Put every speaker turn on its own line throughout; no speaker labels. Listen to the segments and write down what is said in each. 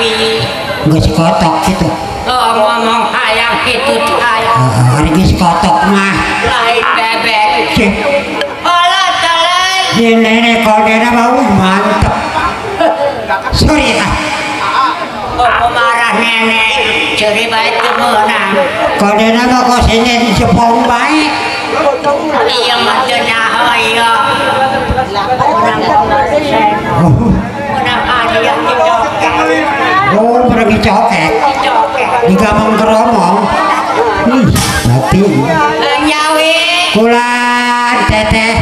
Jawi.
Geus kotok kitu.
Oh ngomong hayang kitu hayang.
Heeh, ari geus kotok mah.
Lain bebek. Alah talai.
Ieu nenek kodena mah mantep. Sorry ah.
Oh marah nenek, ceri bae teu meunang.
Kodena mah kos ini Jepang bae.
Iya mah teu nyaho ieu. Menang hadiah dicokek.
Oh, pernah dicokek.
Dicokek.
Digamang keromong. Ih, mati.
Nyawi.
Kulan teteh.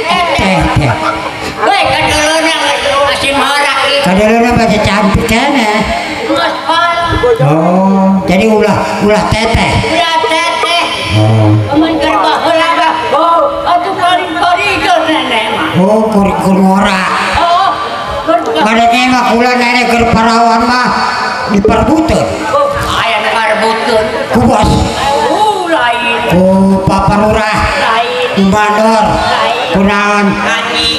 Teteh.
Weh, kaduluna masih morak ieu.
Kaduluna masih cantik keneh. Oh, jadi ulah teteh.
Ulah teteh.
Oh.
Amun keur baheula mah, oh, atuh paling parigeun nenek mah.
Oh, kur ngorak.
Oh,
Kadang mah kula nenek keur parawan mah diperbuteun.
Oh, aya nu parebuteun.
Ku bos.
Oh, lain.
Ku papa lurah.
Lain.
Ku mandor.
Lain.
Ku naon?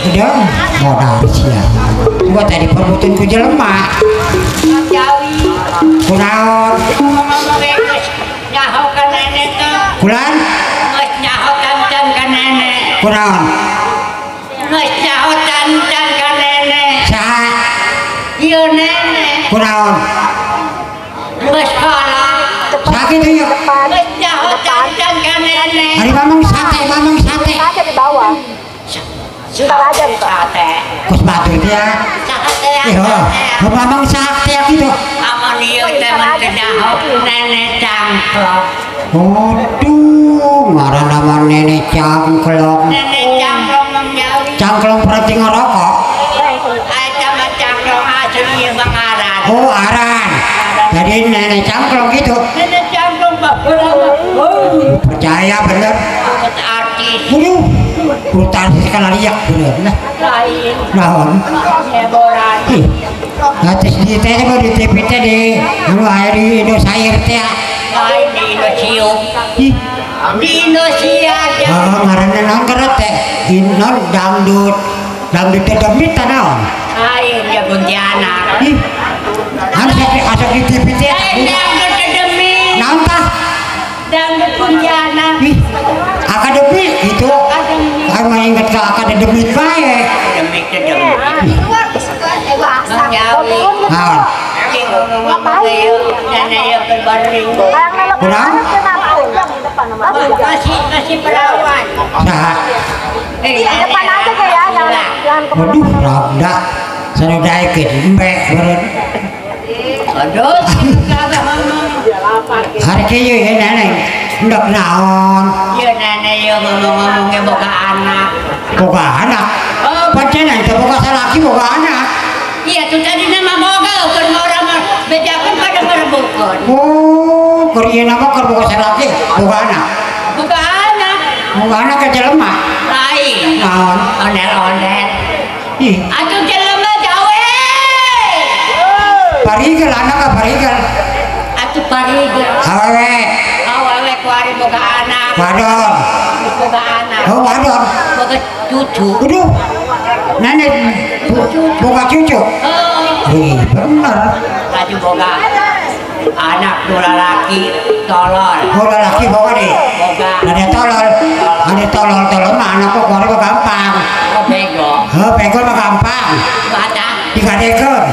Udah, modal sia. Gua tadi perbuteun ku jelema.
Jawi.
Ku naon?
Ngomong geus nyaho ka nenek teh.
Kulan?
Geus nyaho tantan ka nenek.
Ku naon?
Geus nyaho tantan ka nenek.
Saha?
Ieu nenek.
Ku naon?
Geus kolot.
Sakitu ieu.
Geus nyaho tantan ka nenek.
Ari mamang sate, mamang sate.
Aja di bawah. Ntar aja
sate.
Kos batur dia.
Sate.
Iya, mamang sate gitu.
Amun ieu teh mun teu nyaho nenek cangklong.
Aduh, ngaranna mah nenek cangklong.
Nenek cangklong Mang Jawi.
Cangklong berarti ngerokok.
Eta mah cangklong asli ieu mah ngaran.
Oh, aran. Jadi nenek cangklong gitu.
Nenek cangklong baheula mah. Oh,
Percaya bener.
Artis.
Waduh, artis kana liak bener. Nah,
Lain.
naon?
Heboran.
Ih, artis di teh mah di TV teh di anu aya di Indosiar teh.
Lain di Indosiar.
Ih,
Di Indosiar.
oh, ngaranna naon keur teh? Naon dangdut. Dangdut teh demit teh naon?
Lain ya Pontianak.
Ih, anu asa di TV teh.
Lain dangdut teh demit.
Naon tah?
Dangdut Pontianak.
Ih, akademi gitu.
Akademi.
Aku mah inget ke akademi bae.
Demit teh demit. Mang Jawi.
Naon?
Cing ngomong-ngomong ieu nenek ieu keur baring.
Kurang?
Masih perawan.
Saha?
Eh,
Depan aja kayak ya, jangan ke
Waduh, rada sanudaikeun embe meureun.
Aduh, kagak ngomong.
Hari kieu ye nenek hendak naon?
Ieu nenek ieu ngomong-ngomongnya boga anak.
Boga anak.
Oh,
Pancen teh boga salaki boga anak.
Iya tuh tadi nama boga keur ngora mah bejakeun pada merebutkeun.
Oh, keur ieu nama keur boga salaki boga anak.
Boga anak.
Boga anak ke jelema.
Lain.
Naon?
Ondel-ondel.
Ih,
Atuh jelema gawe.
parigel anak ka parigel.
Atuh parigel.
Awewe,
Awewe kuari boga anak.
wadon.
Boga anak.
Oh, wadon.
Boga cucu.
Waduh. Nenek boga cucu.
Oh,
Ih, bener.
laju boga anak dua laki tolol.
Oh, lalaki boga deh.
Boga.
Ada tolol, ada tolol tolol mah anak kok keluarga mah gampang.
Oh bego.
Heh, bego mah gampang.
Bata.
Digadekeun.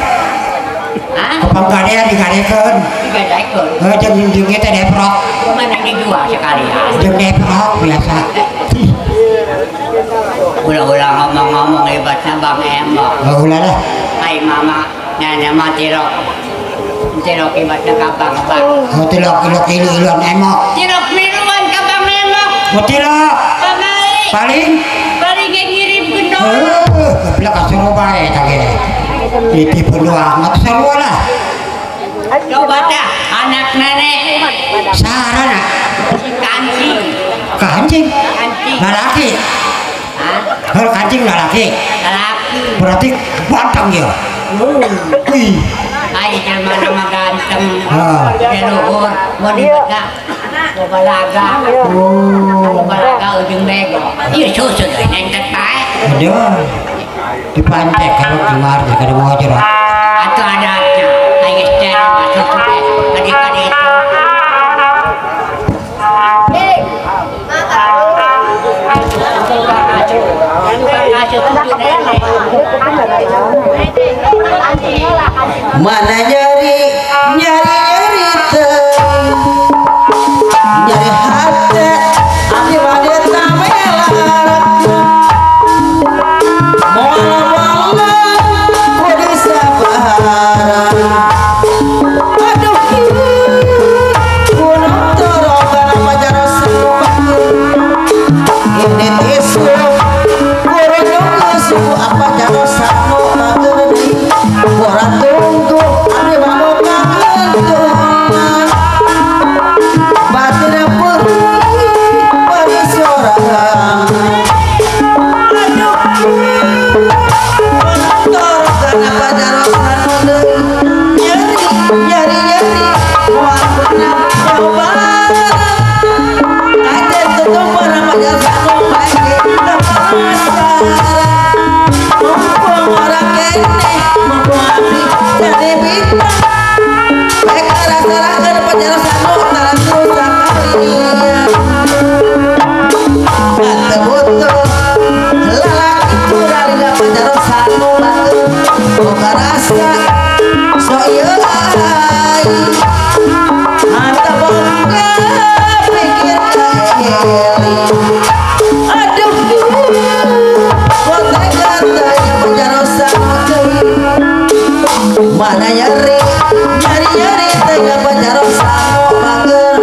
Hah?
Kepanggadean digadekeun.
Digadekeun.
Heh, jeung jeung teh deprok.
Mana dijual sekalian.
Jeung deprok biasa.
Ulah-ulah ngomong-ngomong hebatnya Bang Emok.
Oh, ulah lah.
Hai mama, nenek mah tirok. Tirok hebatnya ka Bang Bang.
Oh, tilok ilok ilu-iluan emok.
Tirok miruan ka Bang Emok.
Oh, tilok.
Pamali.
Paling
Paling ngirim gendong.
heuh, geblek asuruh bae tah ge. Ditipu doang, atuh sarua lah.
Coba dah anak nenek
Sarana
si kancing.
kancing.
Kancing.
Lalaki.
Hah?
Heuh, kancing lalaki.
Lalaki.
Berarti ganteng ya. Wih,
Ai jelema nama ganteng.
Ah.
Di luhur mun dibetak loba laga.
Oh,
Loba laga ujung bego. Ieu susu deui nengket bae.
Aduh. Dipantek kalau keluar kada mau aja.
Atuh adatnya. Ai geus
Mana nyeri nyeri nyeri teuing nyeri hate abdi bade tamelar moal-moal kudu sabaran aduh kuno torogan pajarosan ini tisu kurung suku apa jarosan nu mager deui urang tunggu abdi mah boga kentungan batin perih perih sorangan aduh torogan apa jarosan nu deui nyeri nyeri nyeri moal beunang coba kajen tutupan apa jarosan nu pake penasaran mumpung orang kene mumpung abdi jadi bintang baik rasa-rakan pajarosan nu tarang sakalian hate butuh lalaki curalina pajarosan nu batur boga rasa so ieu ai hate boga pikir kaeli aduh kote katanya pajarosan deui mana nyeri nyeri nyeri teh pajarosan bager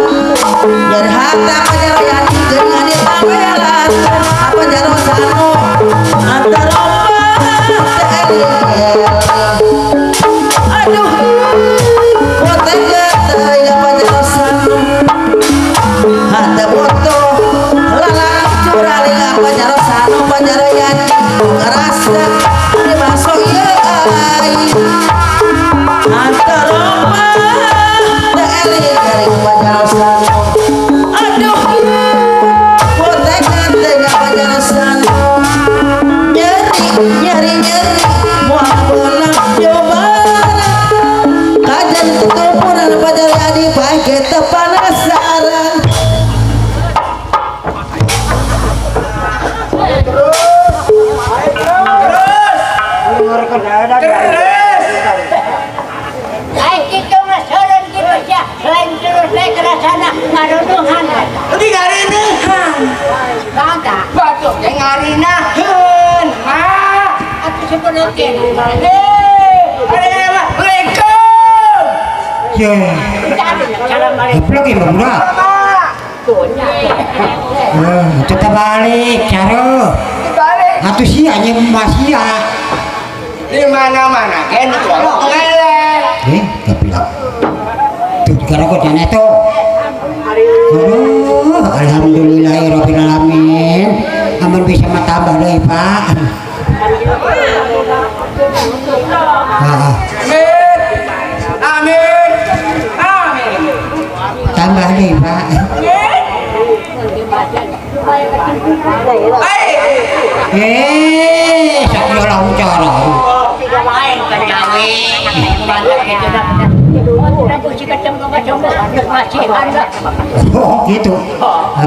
nyeri hate pajarosan geuningan ditamelan apa jarosan antara aduh kote katanya pajarosan hate butuh lalaki curalina pajarosan pajaroyan boga rasa abdi masuk ieu ai antara teh eling garing pajarosan aduh kote katanya pajarosan nyeri nyeri nyeri moal beunang cobaan kajen tutupunan pajaroyan pake teu penasaran.
Lain kitu mah seureun kitu sia, lain terus lain kerasana ngarunuhan.
Di ngarinahan.
Bangga.
Batur ge ngarinaheun, mah.
Atuh sebenarnya.
Assalamualaikum.
Ye. Geblek ya budak. Tetep balik caro.
Balik.
Atuh sia nyemas sia.
Di mana-mana kan kolok ngeleh.
Geblek. Tuh digarokot jana itu. Aduh, alhamdulillahirabbil alamin. Amun bisa mah tambah deui, Pak.
Amin. Amin. Amin.
Tambah deui, Pak. Sok nyolong corong.
Lain kecawi, banyak itu dah.
Oh gitu.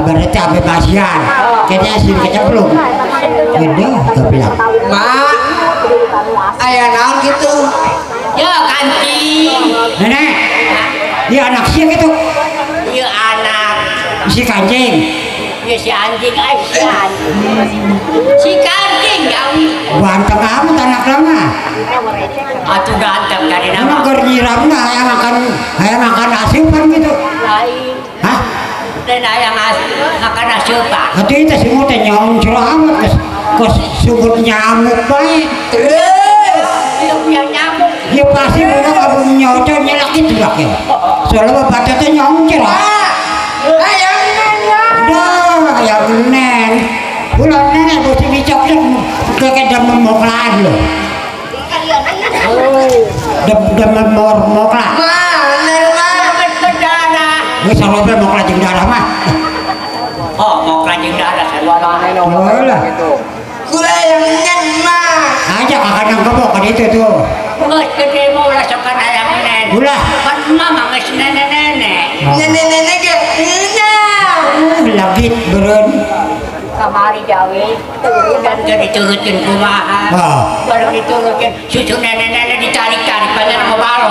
Berarti sampai masihan. Kayaknya sih kecemplung. Gede, geblak.
Mak, aya naon gitu?
Ya kancing.
Nenek, ya anak sia gitu.
Ya anak.
Si kancing.
Ya si anjing aisyah. Si kancing jauh.
Ganteng amat anak lama.
Atuh ganteng dari nama.
Emang keur nyiramna hayang makan asupan gitu.
Lain.
Hah?
Dan hayang makan asupan.
Atuh itu semua teh nyoncro amat kos sumur nyamuk bae.
Terus
dia punya nyamuk.
Ya pasti budak kamu nyocor nyelak itu dak ya. Soalnya bapak teh nyoncro.
Hayang nen.
Dah hayang nen. Ulah nenek bocah dicok kayak demam moklaan loh. Demam mokla.
Mana darah.
Wis sarobe mokla jeung darah mah.
Oh, mokla jeung darah sarua
Lah.
Kula yang nen mah.
Aja kakak kebok kan itu tuh.
Geus gede mah ulah sokan hayang nen.
Ulah.
Kan mama geus nenek-nenek.
Nenek-nenek ge ngeunah.
Lagi beureun.
Kamari jawi dan keur diturutkeun kumaha. Baru diturutkeun cucu nenek-nenek ditarik-tarik banyak mau balok.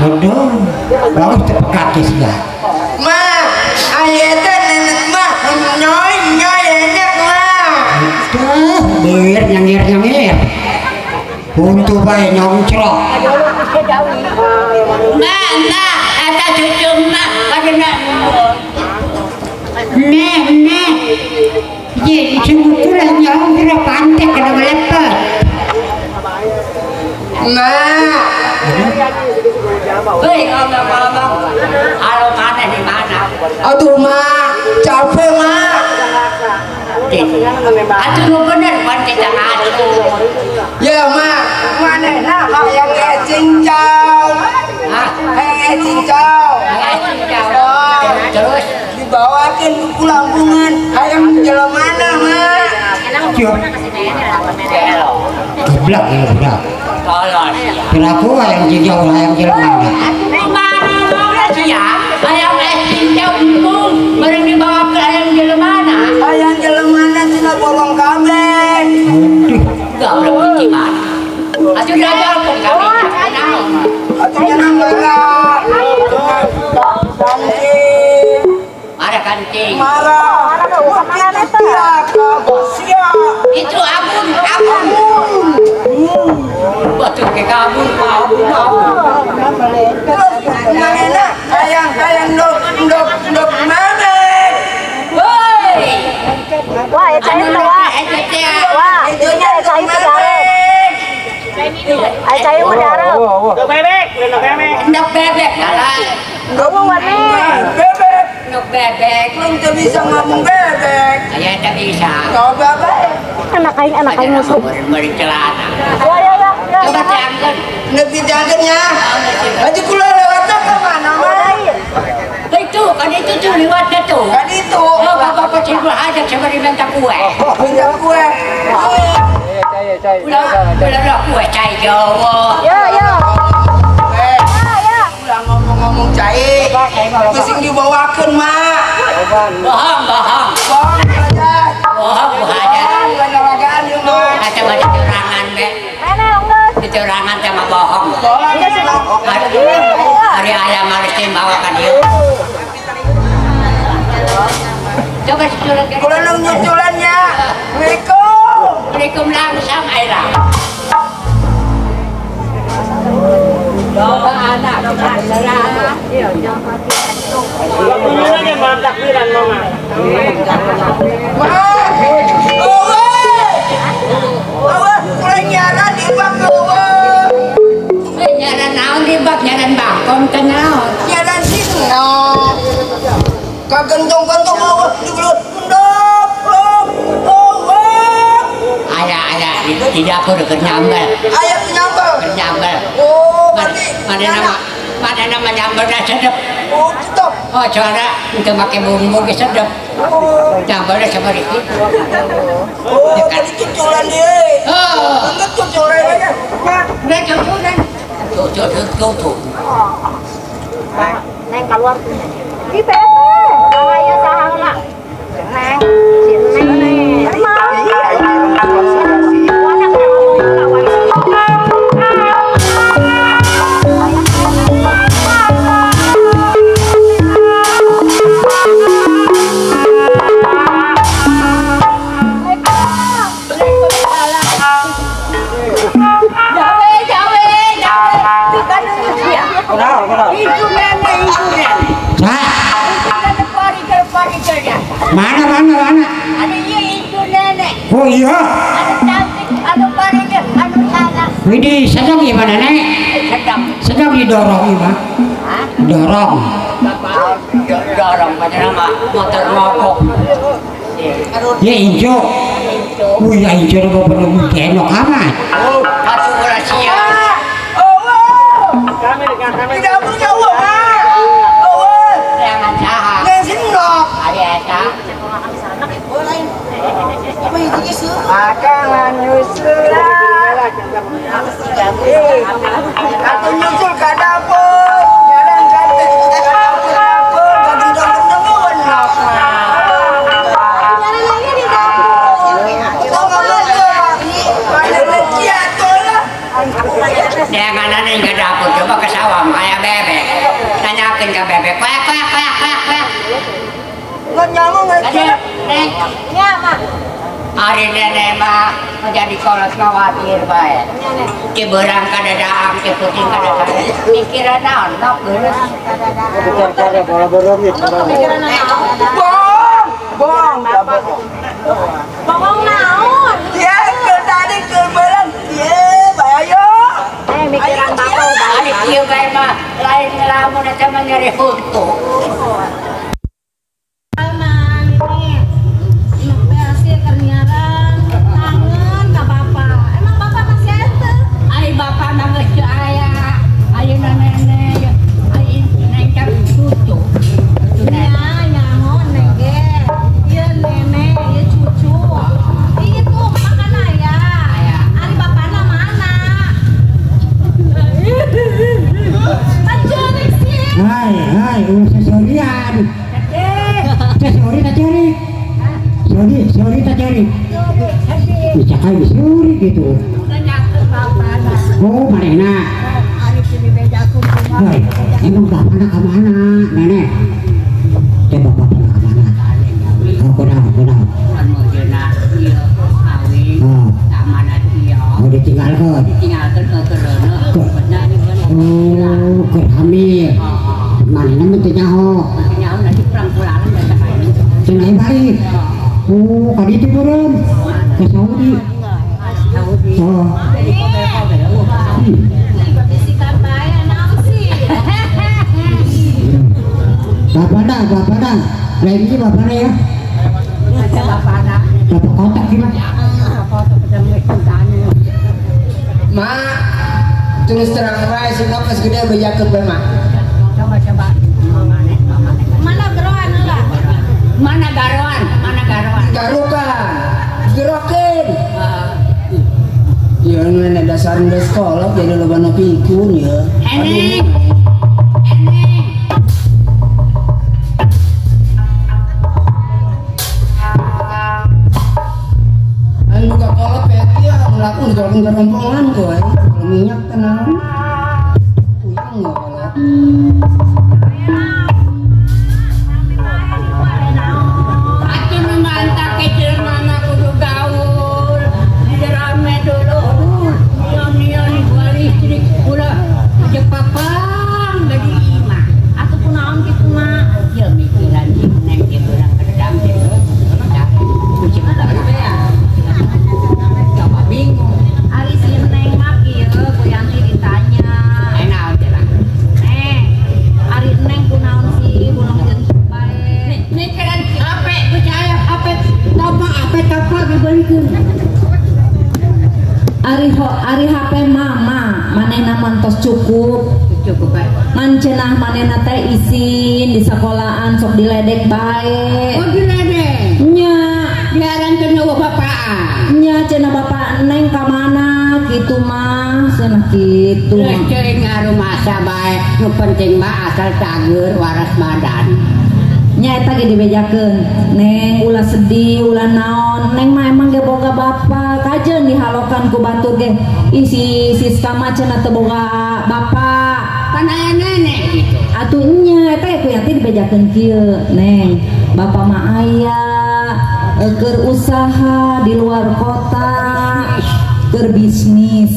Aduh, bagus tepekat sia.
Ma, aya teh nenek mah nyoy nyoy enak mah.
Aduh, beer nyangir-nyangir. Untuk bae nyongcrok.
Ma, eta cucu mah kadena.
Nek, nek. Ye, sungguh nyongcrok pantek kada melepet.
Ma.
Hei, ngomong-ngomong, kalau mana di mana?
Aduh, Ma, capek, Ma.
Aduh, lu bener kan kita ngadu.
Ya, Ma, mana nak yang cincau?
Hah?
Yang cincau.
Terus
dibawakan ke pulangan ayam jelemana, Ma.
Geblak ya, budak.
Tolong ya.
Piraku ayam cincau, ayam jelemana.
Mana sia? Ayam cincau empung, bareng dibawa ke ayam jelemana.
Ayam jelemana cina bolong kabeh.
Aduh.
Gablek di mana? Atuh diajarkeun kami.
Atuh jangan marah. Kancing.
Marah kancing.
Marah.
Itu abun, abun. Batu ke kabur, kabur, kabur.
Mana ayang, ayang dok, dok, dok mana?
Woi.
Wah, ya cai itu wah. Wah, itu ya cai itu darah. Ay cai itu darah.
Dok bebek, dok bebek.
Dok bebek salah.
Kamu warna.
Bebek.
Dok bebek.
Belum bisa ngomong bebek.
Saya tak bisa.
Coba baik.
Anak aing musuh.
Beri celana.
Ya ya ya.
Coba diangkat.
Lebih diangkatnya. Aja kula lewatnya ke mana, Ma?
Itu kan itu tuh lewatnya tuh.
Kan itu.
Oh, bapak kecil aja coba diminta kue.
Minta kue.
Ulah, ulah kue cai Jawa.
Ya ya. Ya.
Ulah ngomong-ngomong cai. Pusing dibawakeun, Ma.
Bohong, bohong.
Bohong aja.
Bohong aja.
Bohong ieu mah.
Ada banyak curangan, Be. Kecurangan sama bohong. Hari ayam harus dibawakan dia. Coba susulan.
Kalau nung nyusulannya, Assalamualaikum.
Waalaikum langsung aira. Coba anak, anak.
Takbiran mama.
Ma, oh, mulai nyaran di bak
nyaran naon di bak nyaran bakon kenal.
Nyaran sino. Kagentong-gentong oh di belut mendop, lop, oh.
Aya aya di dapur keur nyambel.
Aya nyambel.
Keur nyambel.
Oh, berarti
mana nama nyambelna sedep.
Oh, sedep.
Oh, soalnya untuk pakai bumbu ge sedep.
Oh.
Nyambelna sabariki.
Oh, tadi cuculan dia.
Oh.
Enggak cuculan aja.
Enggak cuculan. Tuh, tuh, tuh, tuh.
Neng keluar. Di PT. Ayo saha Neng. Si Neng.
Mana mana mana?
Ada iya itu nenek.
Oh iya.
Ada cantik, ada parikir, ada salah.
Widih, sedang gimana nek?
Sedang.
Sedang didorong gimana?
Hah?
Dorong.
Dorong pada nama motor mogok.
Ya injo. Wih, ya injo udah penuh genok amat.
Satu rahasia.
Tidak punya uang.
Jangan salah.
Akangan nyusul atau nyusul ke dapur, jalan ke dapur, kagak dong
Jalan lagi di dapur.
dapur coba ke sawah aya bebek. Nanyakeun ka bebek, koek koek koek koek koek.
Nyamuk
neng.
Nya mah.
Ari nenek mah menjadi kolot khawatir bae. Ki beurang kadadaang, ki puting kadadaang. Mikiran naon nok geus.
Bohong, bohong,
bohong naon?
Ya, ke tadi ke beurang, ye, bae ayo.
Mikiran bapak
ari kieu bae mah lain ngelamun eta mah nyeri huntu.
Gitu. Oh, manehna. Hei, emang bapakna ka mana, nenek? Coba bapakna ka mana? Oh, kunaon, kunaon. Oh, oh ditinggalkeun. Oh, keur hamil. Manehna mah teu nyaho. Cenah balik. Oh, ka ditu beureum. Ke Saudi. Oh. Bapak dah, lain ini bapak dah ya. Bapak kotak sih mas.
Ma, terus terang bae sih pas gede bejakeun bae mak.
Coba coba.
Mana garoan lah?
Mana garoan? Mana garoan?
Garukan, gerokeun. Ya nenek dasar udah sekolah jadi loba nu pikun ya.
Eneng. Eneng.
Anu ka kolot peti ya ngelakuin kalau ngerompongan kowe. Kalau minyak tenang. Puyeng enggak kolot.
Atuh nu mantak kecil mama kudu gaul. Rame dulu. Listrik ulah aja papang dari imah
atau kunaon kitu mah
ya mikiran si neng ge beurang kedang gitu coba bingung
ari si neng mah kieu ku Yanti ditanya
naon teh
neng ari neng kunaon sih ulah jeung bae
mikiran HP percaya HP topa HP topa dibelikeun
Ari HP mama manehna mantos cukup
cukup bae
ngan cenah manehna teh isin di sekolahan sok diledek bae.
Oh diledek
nya
diarankeun eueuh bapaan
nya cenah bapak neng ka mana kitu mah cenah kitu
geus teuing ngarumasa bae nu penting mah asal cager waras badan
nya eta ge dibejakeun neng ulah sedih ulah naon neng mah emang ge boga bapa kajeun dihalokan ku batur ge isi Siska mah cenah teu boga bapa
pan aya nenek gitu
atuh nya eta ku Yanti dibejakeun kieu neng bapa mah aya keur usaha di luar kota keur bisnis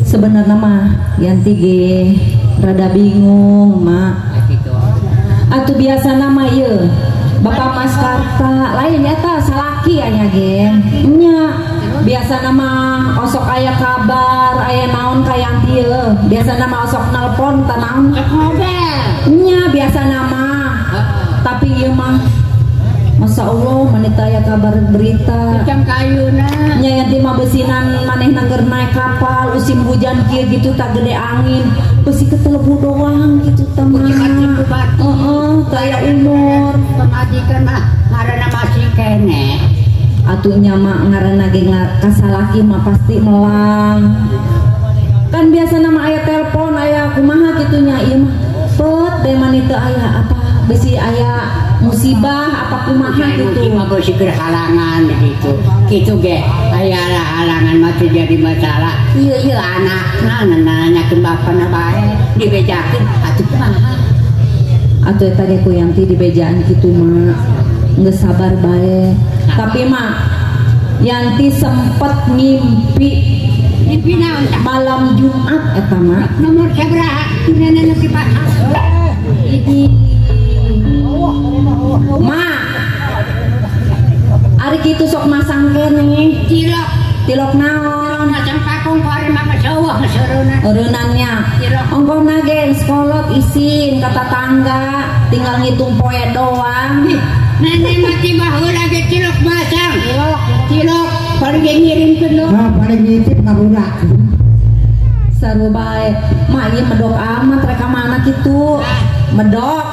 sebenarnya mah Yanti ge rada bingung mak. Atuh biasa nama ieu Bapak Mas Karta lain eta salaki anya ge nya biasa nama osok aya kabar aya naon ka Yanti ieu biasa nama osok nelpon ta naon nya biasa nama tapi ieu mah Masya Allah manita aya kabar berita
jam kayuna
nya Yanti mah besinan manehna keur naik kapal musim hujan kieu gitu tak gede angin besi ketelebu doang gitu teman. Heeh, kayak umur
pemajikan mah ngaranna masih kene.
Atuh nya mah ngaranna ge kasalaki mah pasti melang. Kan biasa nama aya telepon aya kumaha kitu nya ieu mah. Pet bae manita aya apa besi aya
Musibah apa kumaha gitu.
Musibah beusi halangan gitu. Kitu ge aya halangan mah teu jadi masalah. Ieu ieu anakna nanyakeun bapana bae dibejakeun atuh kumaha.
Atuh eta ge ku Yanti dibejaan kitu mah geus sabar bae. Tapi mah Yanti sempet ngimpi
mimpi naon
malam Jumat eta mah.
Nomor sabaraha nenek nu dipasang?
Ini Ma, ari kitu sok masang keneh.
Tilok,
tilok naon?
Masang pakung ku ari mah sawah seureunna.
Eureunannya. Ongkohna ge sekolot isin ka tatangga, tinggal ngitung poe doang.
Nenek mah ti baheula ge tilok masang. Tilok, tilok paling ge ngirimkeun lo.
Nah, paling ngitip ka budak.
Saru bae. Ma ieu medok amat rek ka mana kitu? Medok.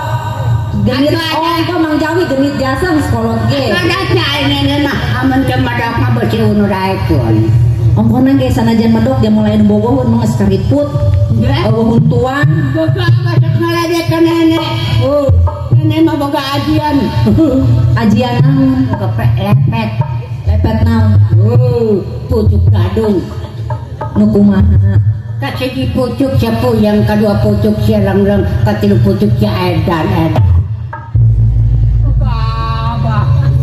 Genit ongko Mang Jawi genit jasa geus kolot ge.
Ada cai nenek mah amun teu medok mah beusi unu daekeun.
Ongkona ge sanajan medok dia mulai nu bogoheun mah geus kariput. Eueuh huntuan.
Boga masuk ngaladekeun nenek. Oh, nenek mah boga ajian.
Ajian naon?
Kepek lepet.
Lepet naon?
Oh, pucuk gadung.
Nu kumaha?
Kasiji pucuk sepuyang, kadua pucuk sialangleng, katilu pucuk sia edan edan.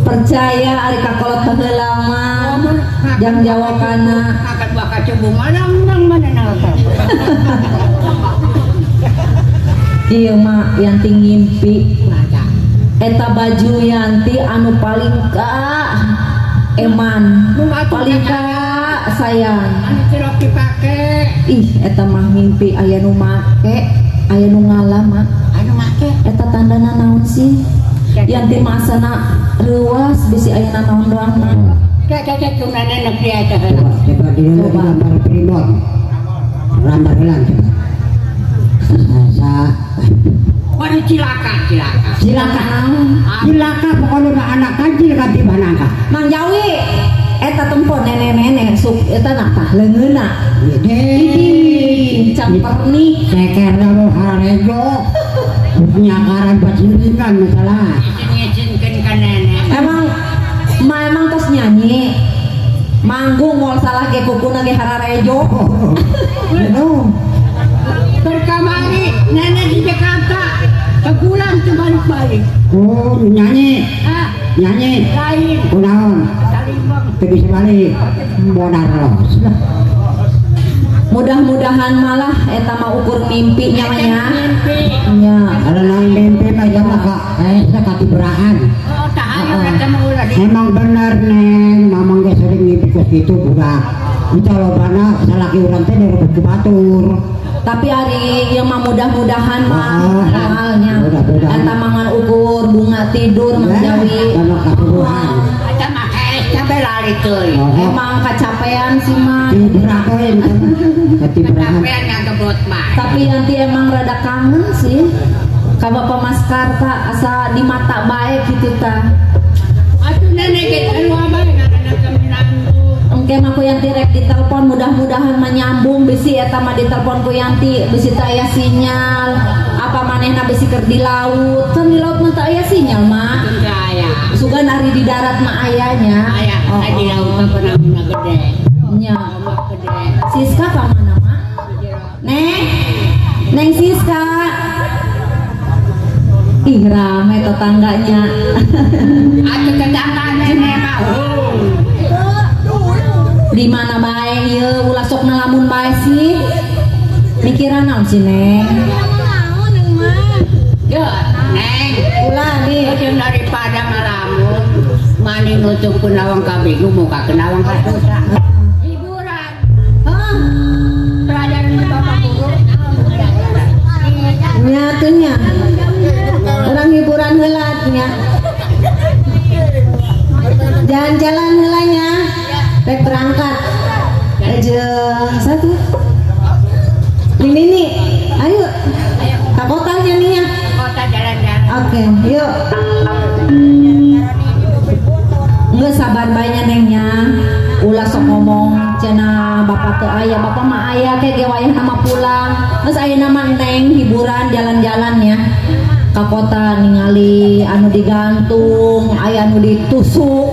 Percaya ari kakolot baheula mah jang jawabana
angkat bakal cembung nang mana nang
ieu mah Yanti ngimpi eta baju Yanti anu paling ka eman paling ka sayang
anu cilok dipake
ih eta mah mimpi aya nu make aya nu ngalah mah
anu make
eta tandana naon sih Yanti mah asana reuas bisi aya naon doang mah.
Cek kumana nepi eta heula.
Coba di gambar primbon. Gambar heula coba. Sa
waduh cilaka cilaka.
Cilaka. Cilaka pokona mah anak kancil ka tiba nangka.
Mang Jawi eta tempo nenek-nenek sup eta nah tah leungeunna. Ih, camperni
ceker lo harejo. Nyakaran paciringan masalah.
Izin-izinkeun ka nenek.
Emang ma emang tos nyanyi. Manggung moal salah ge kukuna ge hararejo.
Aduh.
Berkamari nenek di Jakarta sebulan teu balik-balik.
Oh, nyanyi.
Hah?
Nyanyi.
Lain.
Kunaon? Teu bisa balik. Modar los.
Mudah-mudahan malah eta mah ukur mimpi nya mah nya. Nya.
Kalau nang mimpi mah ya mah kaesna katibraan.
Oh, tah ayo eta mah ulah.
Emang bener Neng, mamang ge sering mimpi kos kitu budak. Kita lobana salaki urang teh direbut ku batur.
Tapi ari ieu mah mudah-mudahan mah halnya. Eta mangan ukur bunga tidur Mang Jawi.
Sama kasuruhan.
Eta mah kaesna bae lari teuing.
Emang kacapean sih mah.
Tibra
Kecapean ngagebot mah.
Tapi nanti emang rada kangen sih. Ka Bapak Mas Karta asa di mata bae kitu tah.
Atuh nenek ge sarua bae ngaranna minantu.
Engke mah ku Yanti rek ditelepon mudah-mudahan menyambung bisi eta mah ditelepon ku Yanti bisi teu aya sinyal. Apa manehna bisi keur di laut? Kan di laut mah teu aya sinyal mah.
Teu aya.
Sugan ari di darat mah aya nya.
Aya, di laut mah pernah gede.
Nya. Siska ka mana mah? Neng. Neng Siska. Ih rame tetangganya.
Atuh tetangga nenek mah.
Di mana bae ieu ulah sok ngalamun bae sih. Mikiran naon sih Neng?
Yo, Neng,
ulah nih
jeung daripada ngalamun, mani nutup lawang kabeh muka ke lawang kadosa. Hiburan.
Hah?
Pelajaran Bapak guru.
Nya teu nya. Urang hiburan heula nya. Jalan-jalan heula nya. Rek berangkat. Jeung satu. Ini nih, ayo. Ke kotanya nih ya.
Kota jalan-jalan.
Oke, yuk. Nggak sabar banyak nengnya. Ulah sok ngomong cenah bapak teu aya, bapak mah aya ke ge wayah nama pulang. Geus aya nama neng hiburan jalan-jalan ya. Ka kota ningali anu digantung, aya anu ditusuk.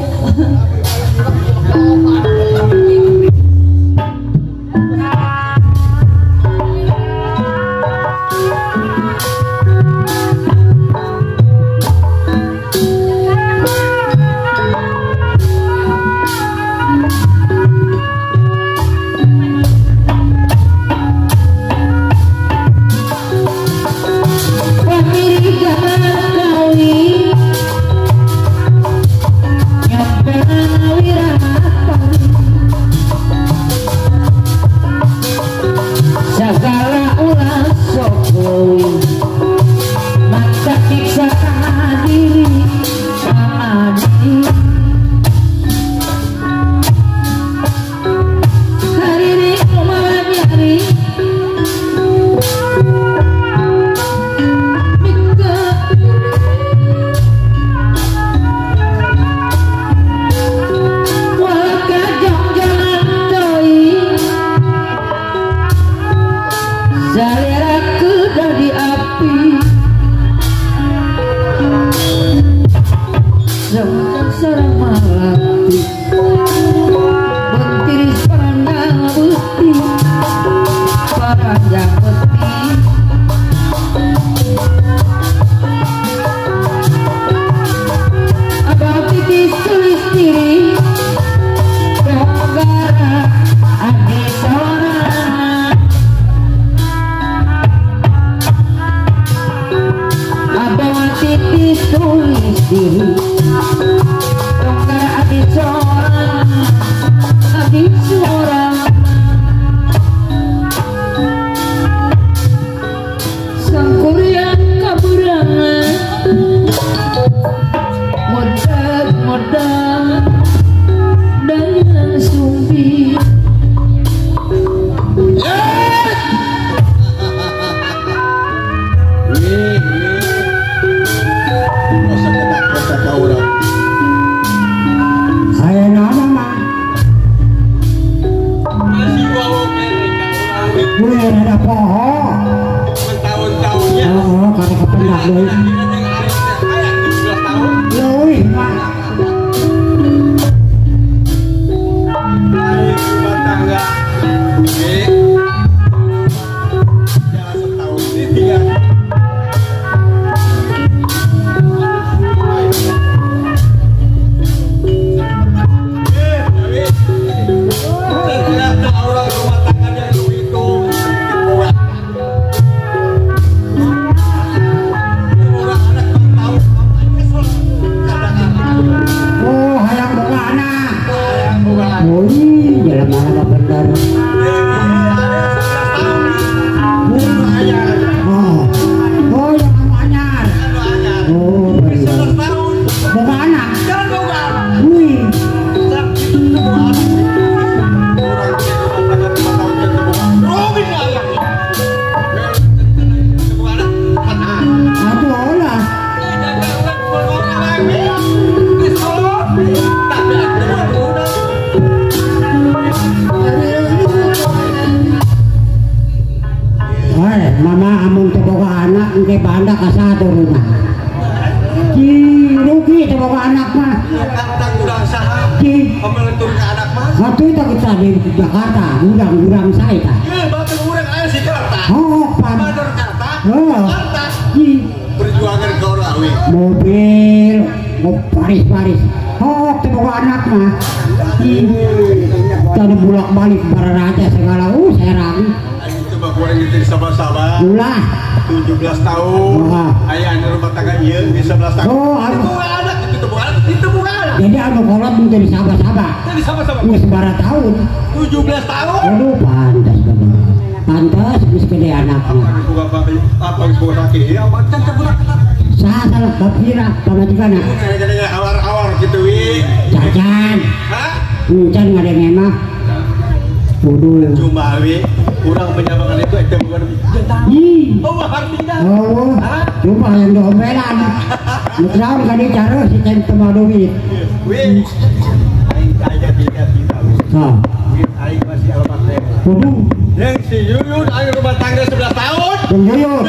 Yang si Yuyun ayo rumah tangga 11 tahun.
Yuyun.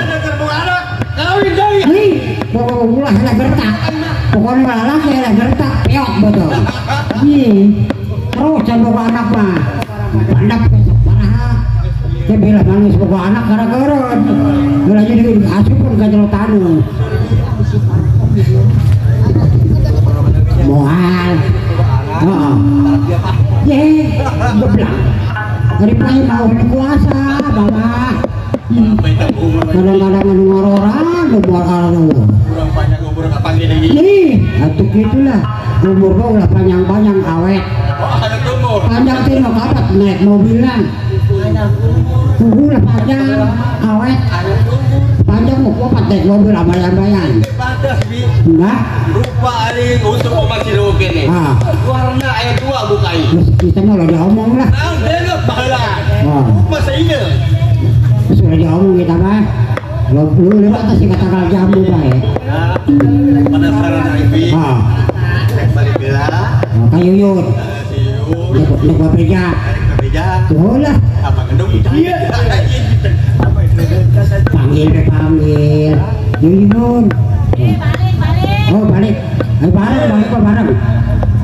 Anak kawin deui.
Pokok ulah lah gertak. Pokoknya lalaki lah gertak peok betul. Ih, terus jangan boga anak mah. Anak baraha. Dia bila nangis boga anak gara-gara. Bila jadi asup pun ka jero taneuh. Moal. Heeh. Ye, geblak. Ari pae mau kuasa, Bapak. Kadang-kadang anu ngorora, umur anu.
Kurang panjang umur kapan gini?
Ih, atuh gitulah. Umur mah ulah panjang-panjang awet.
Oh, ada umur.
Panjang teh mah kapat naik mobilna. Ulah panjang awet. Panjang mah kupat naik mobil ambayan-ambayan.
Pantes bi.
Enggak.
Rupa ari untuk masih rugi nih. Warna aya dua bukai.
Kita mah ulah diomong lah.
Naon deuleuh baheula. Rupa saeunya.
Sudah diomong kita mah. Lu lewat atas kata jambu bae.
Penasaran Ibi. Balik heula.
Kayuyun. Nek bebeja.
Bebeja.
Tuh lah.
Apa gendong? Iya.
Panggil panggil. Yuyun.
Balik balik.
Oh balik. Ayo bareng balik kok bareng.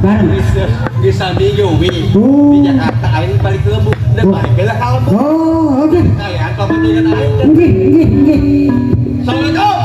Bareng.
Bisa di Yowi. Di Jakarta aing balik ke Lembuk. Dan balik heula ka Lembuk.
Oh, oke.
Kayak pamajikan aing.
Nggih, nggih, nggih.
Assalamualaikum.